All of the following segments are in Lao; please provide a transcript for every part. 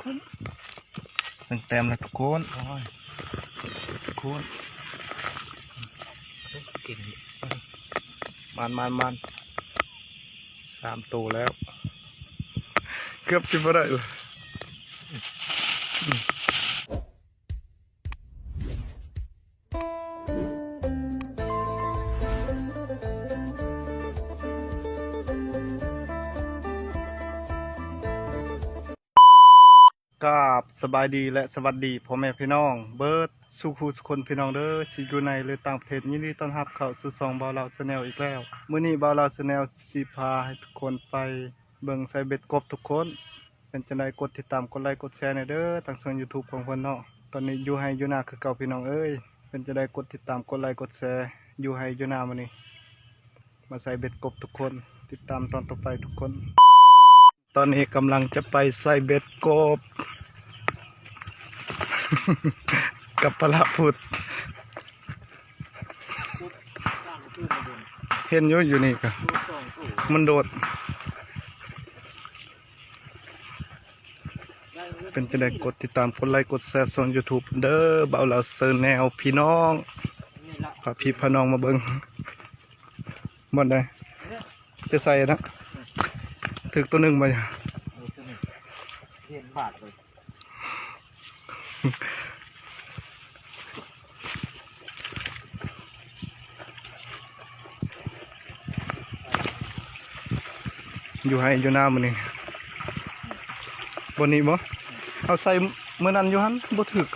ໜຶ່ງແຕ້ມແລ້ວທຸກຄົນ ໂອ້ຍ ທຸກຄົນ ເກັ່ງ ມານໆໆ ສາມໂຕແລ້ວ ເກືອບຊິບໍ່ໄດ້ລະ. ກາບສະບາຍດີ ແລະ ສະຫວັດດີພໍ່ແມ່ພີ່ນ້ອງເບິດສູ່ຜູ້ສູ່ຄົນ ພີ່ນ້ອງເດີ ຊິຢູ່ໃນ ຫຼື ຕ່າງປະເທດ ຍິນດີຕ້ອນຮັບເຂົ້າສູ່ຊ່ອງບ່າວລາວແຊນແນວອີກແລ້ວ. ມື້ນີ້ບ່າວລາວແຊນແນວຊິພາໃຫ້ທຸກຄົນໄປເບິ່ງໃສ່ເບັດກົບທຸກຄົນ. ເປັນຈັ່ງໃດ ກົດຕິດຕາມ ກົດໄລ ກົດແຊແດ່ເດີ ທາງຊ່ອງຢູທູບຂອງເພິ່ນເນາະ. ຕອນນີ້ຢູ່ໄຮ່ຢູ່ນາຄືເກົ່າພີ່ນ້ອງເອີຍ. ເປັນຈັ່ງໃດ ກົດຕິດຕາມ ກົດໄລ ກົດແຊ ຢູ່ໄຮ່ຢູ່ນາມື້ນີ້ ມາໃສ່ເບັດກົບທຸກຄົນ. ຕິດຕາມຕອນຕໍ່ໄປທຸກຄົນ. ຕອນນີ້ກຳລັງຈະໄປໃສ່ເບັດກົບ ກັບພະລະພຸດ ເຫັນຢູ່ ຢູ່ນີ້ກະມັນໂດດ. ເປັນຈັ່ງໃດ ກົດຕິດຕາມ ກົດໄລ ກົດແຊຊ່ອງຢູທູບເດີ ບ່າວລາວແຊນແນວ ພີ່ນ້ອງ ພາພີ່ພານ້ອງມາເບິ່ງ. ບ່ອນໃດ ຈະໃສ່ນະ ຖືກໂຕໜຶ່ງບໍ່? ເອີ ໂຕໜຶ່ງ ເຫັນບາດເລີຍ. ຢູ່ໄຮ່ຢູ່ນາມື້ນີ້ ບ່ອນນີ້ບໍ່? ເຮົາໃສ່ມື້ນັ້ນຢູ່ຫັ້ນບໍ່ຖືກ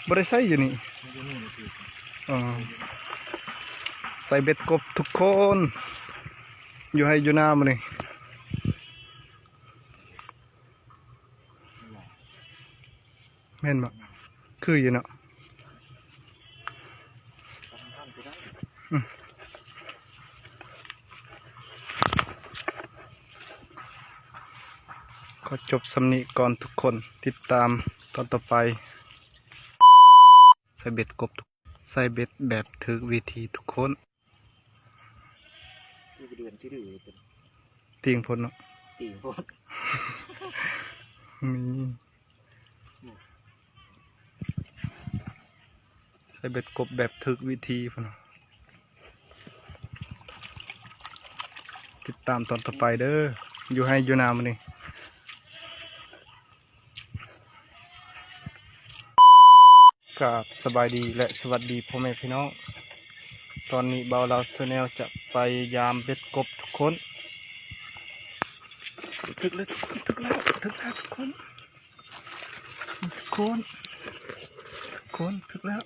ບໍ່ໄດ້ໃສ່ຢູ່ນີ້. ອໍ ໃສ່ເບັດກົບທຸກຄົນ ຢູ່ໄຮ່ຢູ່ນາມື້ນີ້. ແມ່ນບໍ່? ຄືຢູ່ເນາະ. ອືມ ຂໍຈົບສ່ຳນີ້ກ່ອນທຸກຄົນ ຕິດຕາມຕອນຕໍ່ໄປ. ໃສ່ເບັດກົບ ໃສ່ເບັດແບບຖືກວິທີທຸກຄົນ. ອີກເດືອນທີ່ດື້ ຕີງໂພດເນາະ ຕີງໂພດ ນີ້ ໃສ່ເບັດກົບແບບຖືກວິທີພຸ້ນ. ຕິດຕາມຕອນຕໍ່ໄປເດີ ຢູ່ໄຮ່ຢູ່ນາມື້ນີ້. ກາບສະບາຍດີ ແລະ ສະຫວັດດີພໍ່ແມ່ພີ່ນ້ອງ. ຕອນນີ້ບ່າວລາວແຊນແນວຈະໄປຢາມເບັດກົບທຸກຄົນ. ຖືກແລ້ວ ຖືກແລ້ວ ຖືກແລ້ວທຸກຄົນ ທຸກຄົນ ທຸກຄົນ ຖືກແລ້ວ.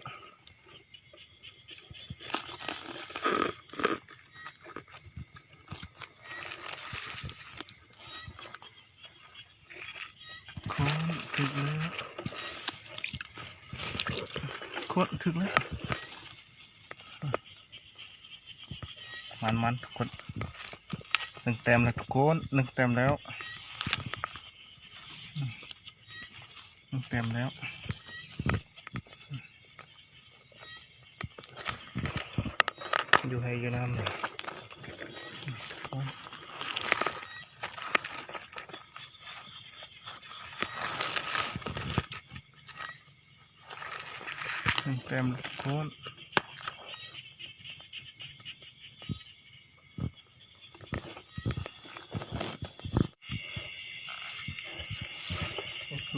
ໂຄນ ຖືກແລ້ວ ໂຄນ ຖືກແລ້ວ. ມັນໆ ທຸກຄົນ ໜຶ່ງແຕ້ມແລ້ວທຸກຄົນ ໜຶ່ງແຕ້ມແລ້ວ ໜຶ່ງແຕ້ມແລ້ວ. ຢູ່ໄຮ່ຢູ່ນາ ໜຶ່ງແຕ້ມທຸກຄົນ.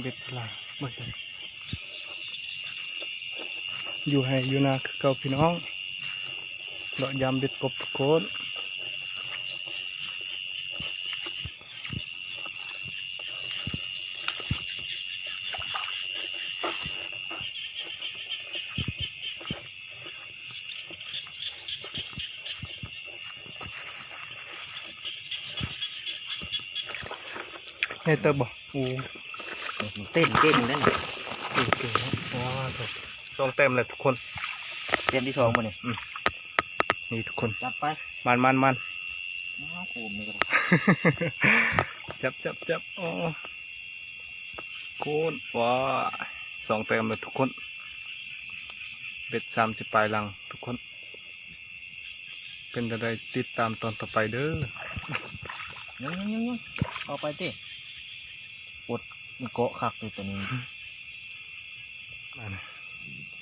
ເບັດຫຼາຍ ເບິ່ງ ຢູ່ໄຮ່ຢູ່ນາຄືເກົ່າພີ່ນ້ອງ ເລາະຢາມເບັດກົບທຸກຄົນ. ໃຫຍ່ເຕີບບໍ່? ໂອ້ ເຕັ້ນເກັ່ງເດ້ນີ້ ເກັ່ງໆ ເນາະ. ວ້າ ສອງແຕ້ມແລ້ວທຸກຄົນ ແຕ້ມທີສອງບໍ່ນີ້? ອືມ ນີ້ທຸກຄົນ ຈັບໄປ ມານໆໆ ອ້າວ ໂຄມນີ້ກໍໄດ້ ຈັບໆໆ ໂອ້ ໂຄນ ວ້າ ສອງແຕ້ມແລ້ວທຸກຄົນ ເບັດສາມສິບປາຍຫຼັງທຸກຄົນ. ເປັນຈັ່ງໃດ ຕິດຕາມຕອນຕໍ່ໄປເດີ. ຍັງໆໆ ເອົາໄປຕິ ປົດ. ເກາະຄັກຢູ່ຕົວນີ້ ອັນນີ້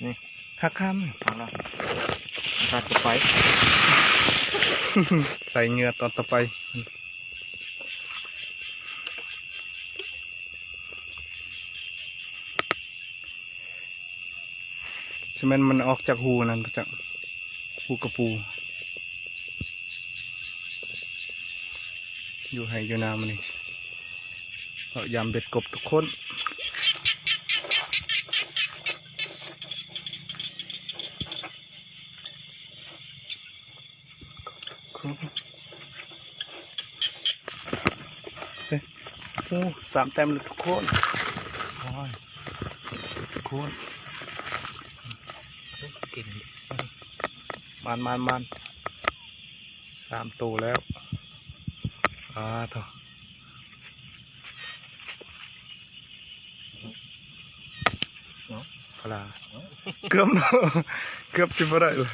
ນີ້ ຄັກຄຳ ເອົາລະ ຕັດໄປ ໃສ່ເຫຍື່ອຕອນຕໍ່ໄປ. ຊິແມ່ນມັນອອກຈາກຮູນັ້ນປະຈັກ ຮູກະປູ ຢູ່ໄຮ່ຢູ່ນາມື້ນີ້ ເລາະຢາມເບັດກົບທຸກຄົນ. ໂອ້ ສາມແຕ້ມແລ້ວທຸກຄົນ ໂອ້ຍ ທຸກຄົນ ເກັ່ງ ມານໆໆ ສາມໂຕແລ້ວ ອາໂທ້. ເນາະ ພາລາ ເນາະ ເກືອບເນາະ ເກືອບຊິບໍ່ໄດ້ລະ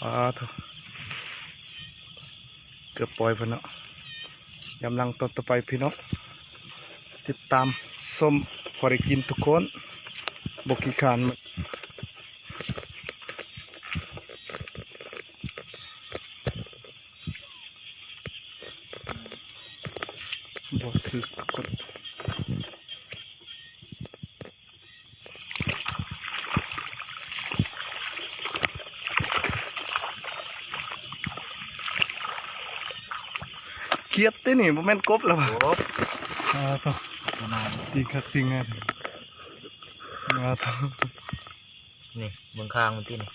ອາໂທ້ ເກືອບປ່ອຍເພິ່ນເນາະ ຢາມຫຼັງຕອນຕໍ່ໄປພີ່ນ້ອງ ຕິດຕາມຊົມພໍໄດ້ກິນທຸກຄົນ ບໍ່ຂີ້ຄ້ານ. ບໍ່ຖືກ ກຽດຕິນີ້ ບໍ່ແມ່ນກົບລະຫວາ ກົບ ອາໂທ້ ປະມານ ຕິງຄັກຕິງແນ່ ອາໂທ້. ນີ້ເບິ່ງຄາງມັນຕິນີ້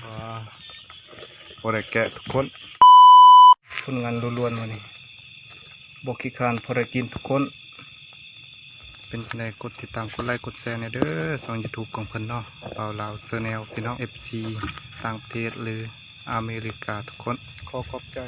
ວ້າ ບໍ່ໄດ້ແກະທຸກຄົນ ຜົນງານລ້ວນໆ ມື້ນີ້ ບໍ່ຂີ້ຄ້ານ ພໍໄດ້ກິນທຸກຄົນ ເປັນຈັ່ງໃດ ກົດຕິດຕາມ ກົດໄລ ກົດແຊແດ່ເດີ ຊ່ອງຢູທູບຂອງເພິ່ນເນາະ ບ່າວລາວແຊນແນວ ພີ່ນ້ອງເອັຟຊີ ຕ່າງປະເທດ ຫຼື ອາເມລິກາ ທຸກຄົນ ຂໍຂອບໃຈ.